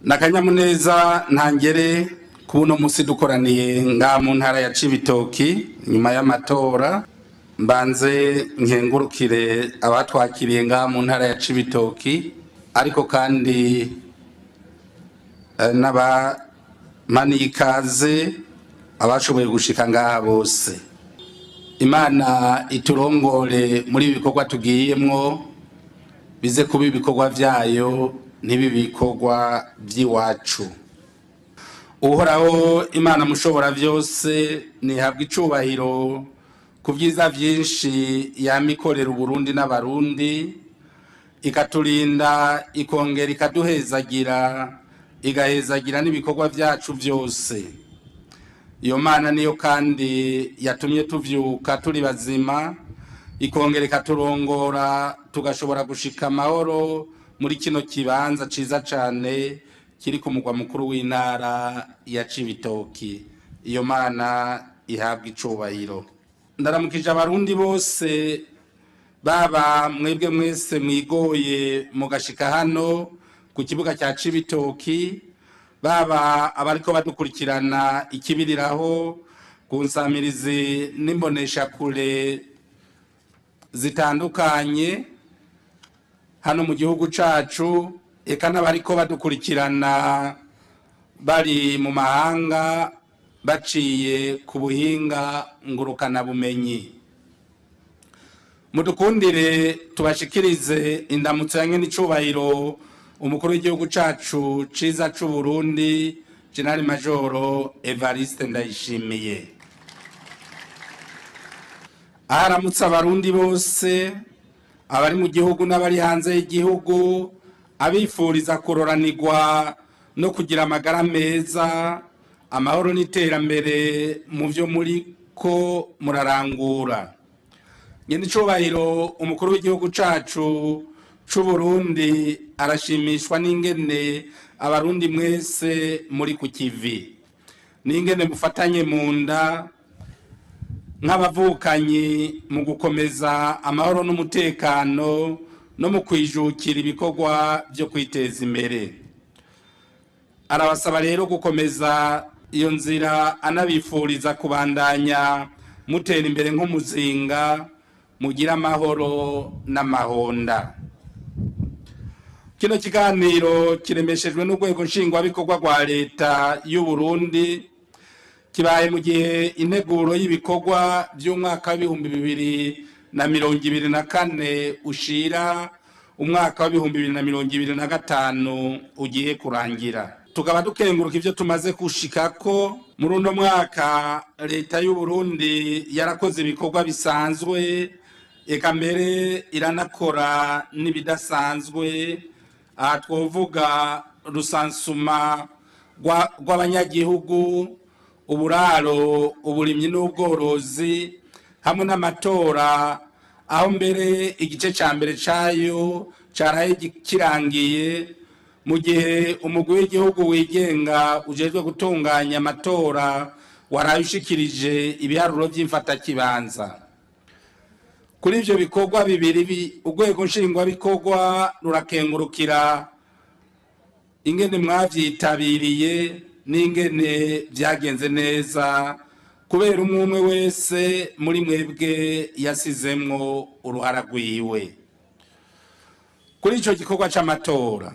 Nakanyamuneza ntangere kuno musi dukoraniye nga mu ntara ya Cibitoki nyuma y'amatora. Mbanze nkengurukire abatwakiriye nga mu ntara ya Cibitoki, ariko kandi n'abamaniye ikaze abashoboye gushika ngaha bose. Imana iturongore muri ibi bikorwa tugiyemwo, bize kuba ibikorwa vyayo ntibibe ibikorwa vy'iwacu. Uhoraho Imana mushobora vyose nihabwa icubahiro ku vyiza vyinshi yamikorera Uburundi n'Abarundi, ikaturinda ikongera ikaduhezagira, igahezagira n'ibikorwa vyacu vyose. Iyo Mana niyo kandi yatumye tuvyuka turi bazima, ikongera ikaturongora tugashobora gushika amahoro muri kino kibanza ciza cane kiri ku mugwa mukuru w'intara ya Cibitoki. Iyo Mana ihabwa icubahiro. Ndaramukije Abarundi bose, baba mwebwe mwese mwigoye mugashika hano ku kibuga cya Cibitoki, baba abariko badukurikirana ikibiriraho ku nsamirizi n'imboneshakure zitandukanye hano mu gihugu cacu, eka n'abariko badukurikirana bari mu mahanga baciye ku buhinga ngurukana bumenyi. Mudukundire tubashikirize indamutso ya nyenicubahiro umukuru w'igihugu cacu ciza c'u Burundi, General Major Evariste Ndayishimiye. Aharamutse Abarundi bose, abari mu gihugu n'abari hanze y'igihugu, abifuriza kuroranirwa no kugira amagara meza, amahoro n'iterambere mu vyo muri ko murarangura. Nyenicubahiro umukuru w'igihugu cacu c'u Burundi arashimishwa n'ingene Abarundi mwese muri ku kivi, n'ingene mufatanye mu nda nk'abavukanyi mu gukomeza amahoro n'umutekano no mu kwijukira ibikorwa vyo kwiteza imbere. Arabasaba rero gukomeza iyo nzira, anabifuriza kubandanya mutera imbere nk'umuzinga, mugira amahoro n'amahonda. Kino kiganiro kiremeshejwe n'urwego nshingwabikorwa rwa leta y'u Burundi, kibaye mu gihe integuro y'ibikorwa by'umwaka w'2024 ushira umwaka w'2025 ugiye kurangira. Tukaba dukenguruka ivyo tumaze gushikako muri uno mwaka. Leta y'u Burundi yarakoze ibikorwa bisanzwe, eka mbere iranakora n'ibidasanzwe. Aha twovuga rusansuma rw'abanyagihugu, uburaro, uburimyi n'ubworozi, hamwe n'amatora, aho mbere igice ca mbere cayo caraye kirangiye, mu gihe umugwi w'igihugu wigenga ujejwe gutunganya amatora waraye ushikirije ibiharuro vy'imfatakibanza. Kuri ivyo bikorwa bibiri, urwego nshingwabikorwa rurakengurukira ingene mwavyitabiriye n'ingene vyagenze neza, kubera umwe umwe wese muri mwebwe yasizemwo uruhara rwiwe. Kuri ico gikorwa c'amatora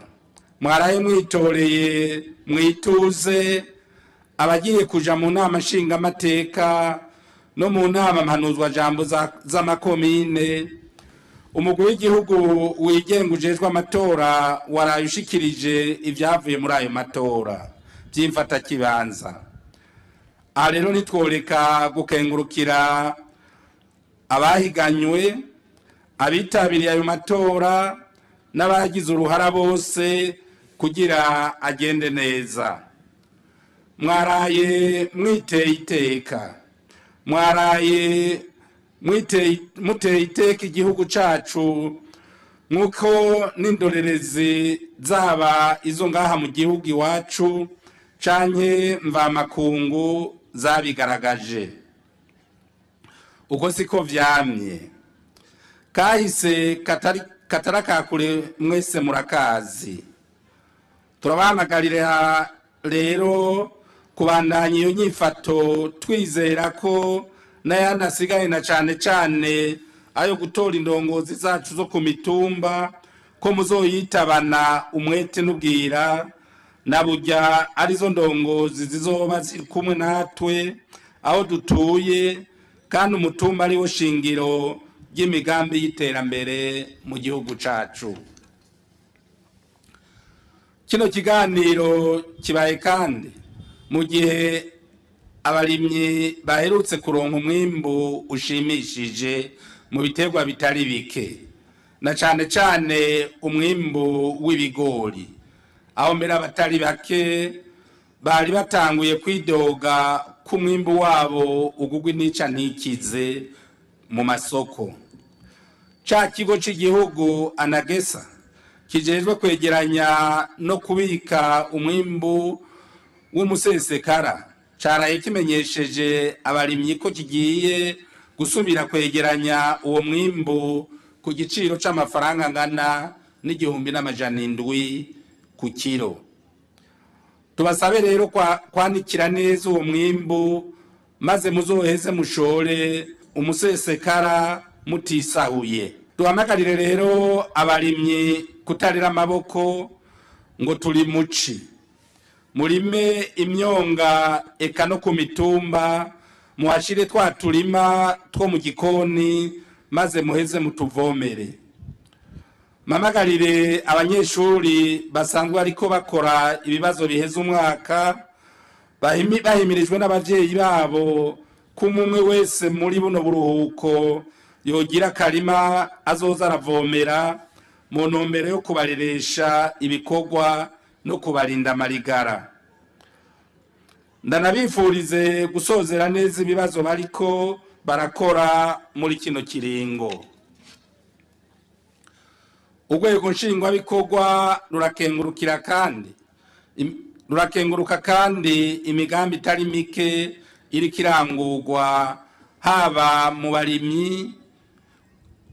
mwaraye mwitoreye mwituze abagiye kuja mu nama nshingamateka no mu nama mpanuzwa jambo z'amakomine. Umugwi w'igihugu wigenga ujejwe amatora waraye ushikirije ivyavuye muri ayo matora vy'imfatakibanza. Aha rero nitworeka gukengurukira abahiganywe, abitabiriye ayo matora n'abagize uruhara bose kugira agende neza. Mwaraye mwiteye iteka, mwaraye muteye iteka igihugu cacu, nk'uko n'indorerezi zaba izo ngaha mu gihugu iwacu canke mvamakungu zabigaragaje. Uko siko vyamye, kahise katarakakure mwese murakazi. Turabahamagarira rero kubandanya iyo nyifato, twizera ko n'ayandi asigaye na cane cane ayo gutora indongozi zacu zo ku mitumba ko muzoyitabana umwete n'ubwira, na burya arizo ndongozi zizoba ziri kumwe natwe aho dutuye, kandi umutumba ariwo shingiro ry'imigambi y'iterambere mu gihugu cacu. Kino kiganiro kibaye kandi mu gihe abarimyi baherutse kuronka umwimbu ushimishije mu biterwa bitari bike, na cane cane umwimbu w'ibigori, aho mbere abatari bake bari batanguye kwidoga ko umwimbu wabo ugugwa intica ntikize mu masoko. Ca kigo c'igihugu Anagesa kijejwe kwegeranya no kubika umwimbu w'umusesekara caraye kimenyesheje abarimyi ko kigiye gusubira kwegeranya uwo mwimbu ku giciro c'amafaranga angana n'1700 ku kiro. Tubasabe rero kwanikira neza uwo mwimbu, maze muzoheze mushore umusesekara mutisahuye. Duhamagarire rero abarimyi kutarira amaboko ngo turi muci, murime imyonga eka no ku mitumba, muhashire twa turima two mu gikoni, maze muheze mutuvomere. Mpamagarire abanyeshuri basanzwe ariko bakora ibibazo biheza umwaka, bahimirijwe n'abavyeyi babo ko umwe wese muri buno buruhuko yogira akarima azoza aravomera mu ntumbero yo kubareresha ibikorwa no kubarinda amarigara. Ndanabifurize gusozera neza ibibazo bariko barakora muri kino kiringo. Urwego nshingwabikorwa rurakenguruka kandi imigambi itari mike iriko irangurwa haba mu barimyi,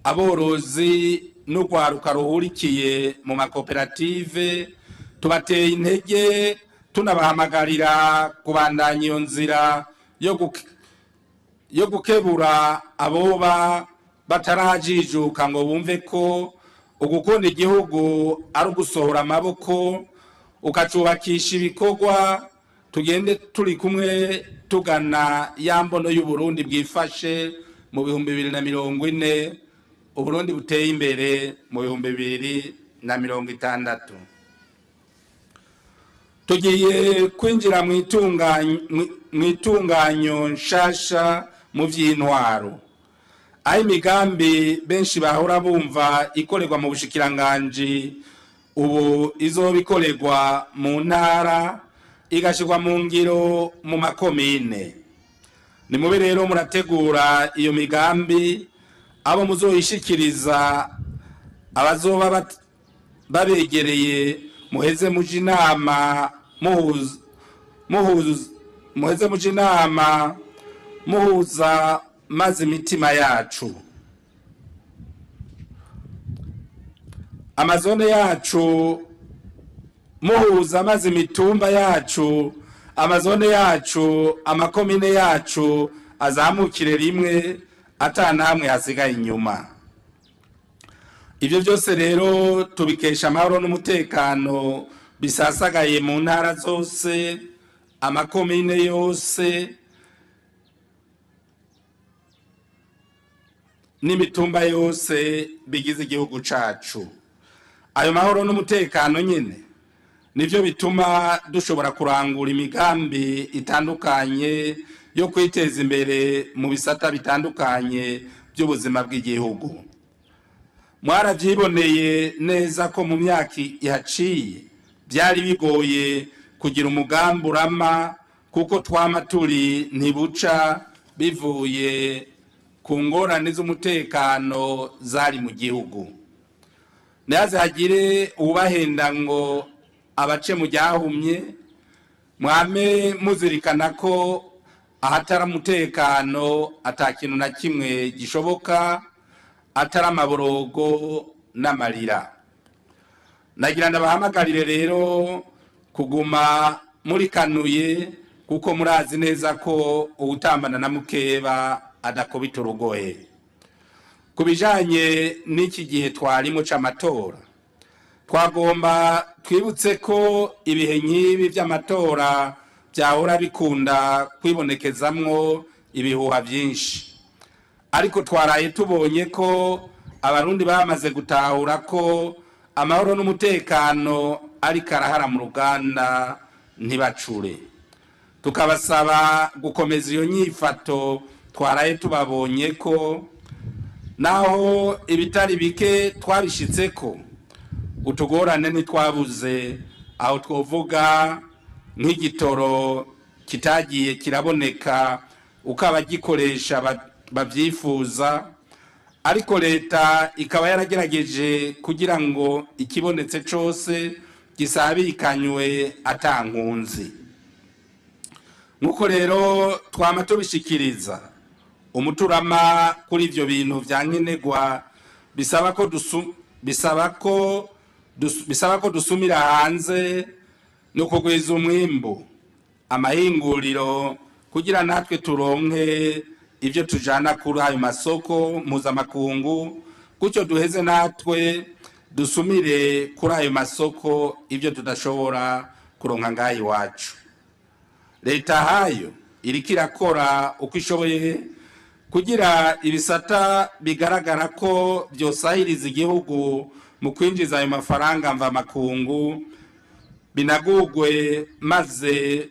aborozi n'urwaruka ruhurikiye mu makoperative. Tubateye intege tunabahamagarira kubandanya iyo nzira yo gukebura aboba batarajijuka ngo bumve ko ugukunda igihugu ari ugusohora amaboko ukacubakisha ibikorwa. Tugende turi kumwe tugana ya mbono y'Uburundi bwifashe mu 2040, Uburundi buteye imbere mu 2060. Tugiye kwinjira mu itunganyo nshasha mu vy'intwaro, aho imigambi benshi bahora bumva ikorerwa mu bushikiranganji ubu izoba ikorerwa mu ntara, igashirwa mu ngiro mu makomine. Nimube rero murategura iyo migambi, abo muzoyishikiriza abazoba babegereye, muheze muje inama muheze muje inama muhuza maze imitima yacu, amazone yacu, muhuza maze imitumba yacu, amazone yacu, amakomine yacu azamukire rimwe ata namwe hasigaye inyuma. Ivyo byose rero tubikesha amahoro n'umutekano bisasagaye mu ntara zose, amakomine yose n'imitumba yose bigize igihugu cacu. Ayo mahoro n'umutekano nyene nivyo bituma dushobora kurangura imigambi itandukanye yo kwiteza imbere mu bisata bitandukanye by'ubuzima bw'igihugu. Mwaravyiboneye neza ko mu myaka ihaciye byari bigoye kugira umugambi urama, kuko twama turi ntibuca bivuye ku ngorane z'umutekano zari mu gihugu. Ntihaze hagire uwubahenda ngo abace mu ryahumye, mwame muzirikana ko ahatari umutekano ata kintu na kimwe gishoboka, atari amaborogo n'amarira. Nagira ndabahamagarire rero kuguma murikanuye, kuko murazi neza ko uwutambana na mukeba adakubita urugohe. Ku bijanye n'iki gihe twarimo c'amatora, twagomba twibutse ko ibihe nk'ibi vy'amatora vyahora bikunda kwibonekezamwo ibihuha vyinshi, ariko twaraye tubonye ko abarundi bamaze gutahura ko amahoro n'umutekano ari karahara mu ruganda ntibacure. Tukabasaba gukomeza iyo nyifato twaraye tubabonye ko naho ibitari bike twabishitseko, utugorane ntitwabuze, aho twovuga nk'igitoro kitagiye kiraboneka uko abagikoresha bavyifuza, ariko leta ikaba yaragerageje kugira ngo ikibonetse cose gisabikanywe atankunzi. Nkuko rero twama tubishikiriza, umuturama kuri ivyo bintu vya nkenerwa bisaba ko dusumira hanze no kugwiza umwimbu amahinguriro kugira natwe turonke ivyo tujana kuri ayo masoko mpuzamakungu, gutyo duheze natwe dusumire kuri ayo masoko ivyo tudashobora kuronka ngaha iwacu. Leta hayo iriko irakora uko ishoboye kugira ibisata bigaragara ko vyosahiriza igihugu mu kwinjiza ayo mafaranga mvamakungu binagugwe, maze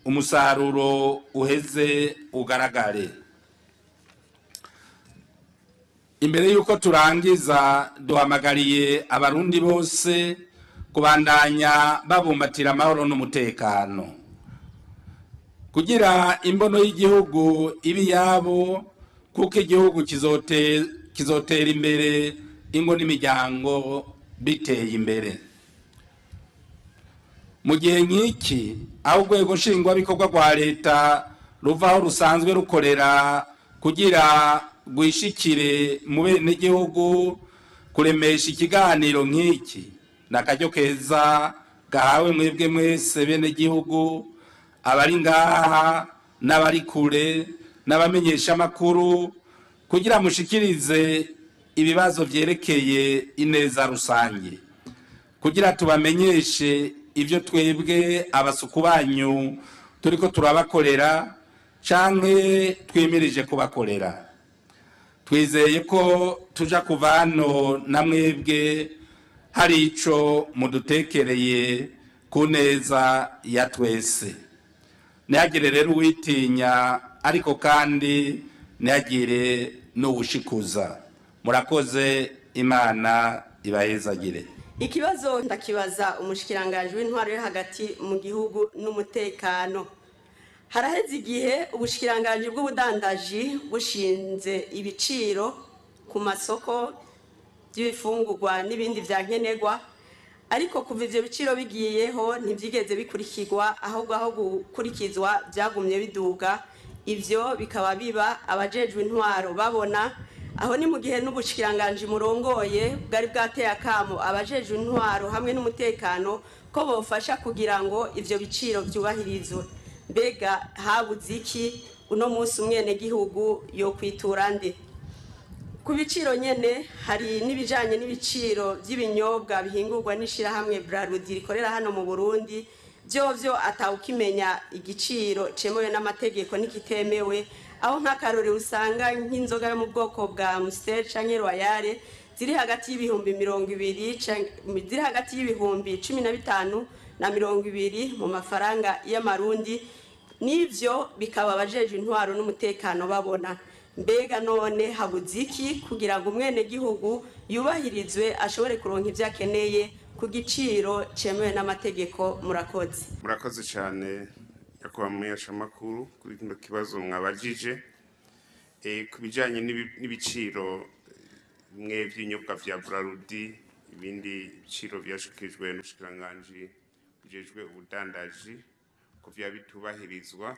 umusaruro uheze ugaragare. Imbere yuko turangiza, duhamagariye abarundi bose kubandanya babumbatira amahoro n'umutekano kugira imbono y'igihugu ibi yabo, kuko igihugu kizotera imbere ingo n'imiryango biteye imbere. Mu gihe nk'iki aho urwego nshingwabikorwa rwa leta ruvaho rusanzwe rukorera kugira rwishikire mu benegihugu, kuremesha ikiganiro nk'iki ni akaryo keza gahawe mwebwe mwese benegihugu, abari ngaha n'abari kure n'abamenyesha amakuru, kugira mushikirize ibibazo vyerekeye ineza rusange, kugira tubamenyeshe ivyo twebwe abasuku banyu turiko turabakorera canke twimirije kubakorera. Twizeye ko tuja kuva hano na mwebwe hari ico mudutekereye ku neza ya twese. Ntihagire rero uwitinya, ariko kandi ntihagire n'uwushikuza. Murakoze, Imana ibahezagire. Ikibazo ndakibaza umushikiranganji w'intwaro yo hagati mu gihugu n'umutekano. Haraheze igihe ubushikiranganji bw'ubudandaji bushinze ibiciro ku masoko by'ibifungurwa n'ibindi vya nkenerwa, ariko kuva ivyo biciro bigiyeho ntivyigeze bikurikirwa, ahubwo aho gukurikizwa vyagumye biduga. Ivyo bikaba biba abajejwe intwaro babona. Aho ni mu gihe n'ubushikiranganji murongoye bwari bwateye akamo abajejwe intwaro hamwe n'umutekano ko bofasha kugira ngo ivyo biciro vyubahirizwe. Mbega habuze iki uno munsi umwenegihugu yo kwitura nde? Ku biciro nyene hari n'ibijanye n'ibiciro by'ibinyobwa bihingurwa n'ishirahamwe Brarudi rikorera hano mu Burundi, vyovyo atawukimenya igiciro cemewe n'amategeko n'ikitemewe, aho nk'akarore usanga nk'inzoga yo mu bwoko bwa Amstel canke Royal ziri hagati y'ibihumbi 20 ziri hagati y'ibihumbi 15 na 20 mu mafaranga y'amarundi, n'ivyo bikaba abajeje intwaro n'umutekano babona. Mbega none habuze iki kugira ngo umwenegihugu yubahirizwe ashobore kuronka ivyo akeneye ku giciro cemewe n'amategeko? Murakoze. Murakoze cyane nyakubahwa mumenyeshamakuru kuri kino kibazo mwabajije. Ku bijanye n'ibiciro bimwe vy'ibinyobwa vya Brarudi, ibindi biciro vyashikirijwe n'ubushikiranganji bujejwe ubudandaji ko vya bitubahirizwa.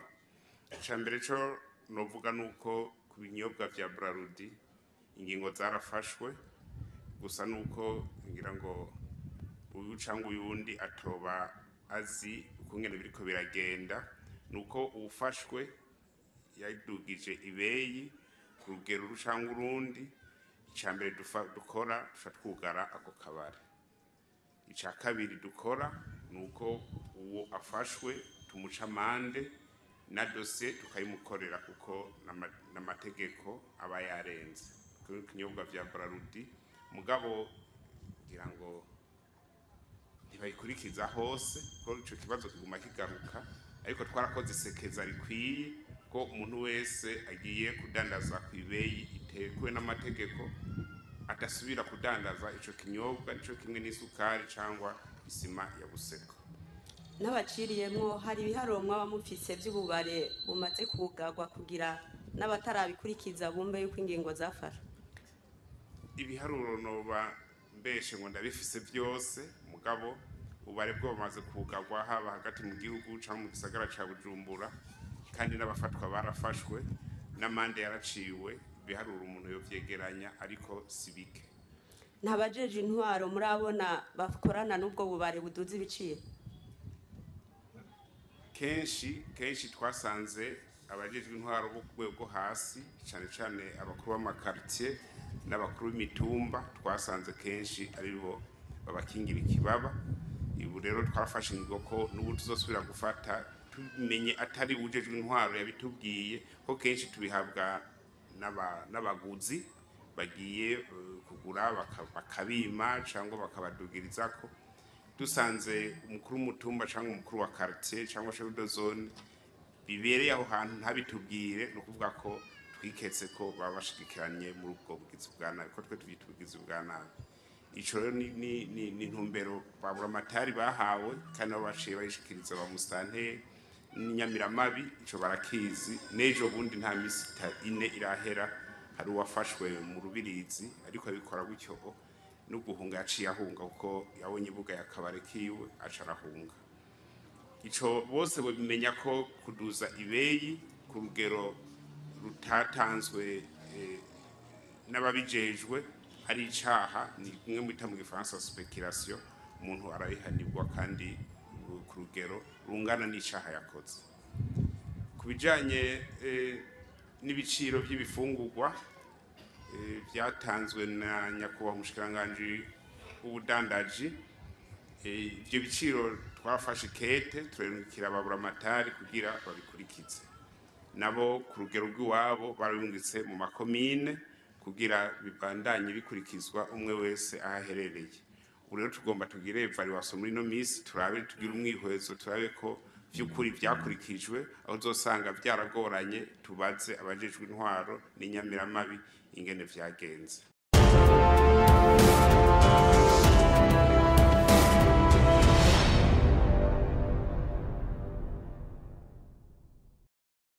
Ica mbere co novuga nuko ku binyobwa vya Brarudi ingingo zarafashwe, gusa nuko ngira ngo uyu cyangwa uyundi atoba azi ukungene biriko biragenda, nuko uwufashwe yadugije ibeyi ku rugero rucanga urundi, ica mbere dukora duca twugara ako kabare. Ica kabiri dukora nuko uwo afashwe tumuca amande na dosiye tukayimukorera, kuko n'amategeko aba yarenze kuri kinyobwa vya Brarudi. Mugabo ngira ngo ntibayikurikiza hose, ko ico kibazo kiguma kigaruka, ariko twarakoze isekeza rikwiye ko umuntu wese agiye kudandaza ku ibeyi itekuwe n'amategeko adasubira kudandaza ico kinyobwa, nico kimwe n'isukari cyangwa isima ya Buseko. N'abaciriyemwo, hari ibiharuro mwaba mufise vy'ububare bumaze kugarwa kugira n'abatarabikurikiza bumve yuko ingingo zafashwe? Ibiharuro noba mbeshe ngo ndabifise byose, mugabo ubare bwo bamaze kugarwa haba hagati mu gihugu cyangwa mu gisagara ca Bujumbura, kandi n'abafatwa barafashwe n'amande yaraciwe. Ibiharuro umuntu yovyegeranya, ariko si bike. Ntabajeje intwaro murabona bakorana n'ubwo bubare buduza ibiciro? Kenshi kenshi twasanze abajejwe intwaro bo ku rwego hasi, cyane cyane abakuru b'amakartier n'abakuru b'imitumba, twasanze kenshi aribo babakingira ikibaba. Ubu rero twafashe ingingo ko n'ubu tuzosubira gufata tumenye atari ujejwe intwaro yabitubwiye, ko kenshi tubihabwa n'abaguzi bagiye kugura bakabima cyangwa bakabadugirizako. Dusanze umukuru w'umutumba cyangwa umukuru wa quartier cyangwa chef de zone bibereye aho hantu ntabitubwire, ni ukuvuga ko twiketse ko baba bashigikiranye muri ubwo bugizi bwa nabi, ko twe tubyita ubugizi bwa nabi. Ico rero ni intumbero baburamatari bahawe, kandi nabo baciye bayishikiriza ba musitanteri n'inyamiramabi, ico barakizi. N'ejo bundi nta misi 4 irahera hari uwafashwe mu Rubirizi ariko abikora gutyo, no guhunga yaciye ahunga kuko yabonye ibuga ya kabare kiwe aca arahunga. Ico bose bimenya ko kuduza ibeyi ku rugero rutatanzwe n'ababijejwe ari icaha, ni bimwe mwita mu gifaransa speculation, umuntu arabihanirwa kandi ku rugero rungana n'icaha yakoze. Ku bijanye n'ibiciro by'ibifungurwa byatanzwe na nyakubahwa umushikiranganji w'ubudandaji, ivyo biciro twafashe kete turarungikira ababuramatari kugira babikurikize, nabo ku rugero rw'iwabo barabungitse mu makomine kugira bibandanye bikurikizwa umwe wese aho aherereye. Ubu rero tugomba tugire evaluation muri ino misi, turabe tugire umwihwezo, turabe ko vy'ukuri vyakurikijwe, aho uzosanga vyaragoranye tubaze abajejwe intwaro n'inyamiramabi ingene vyagenze.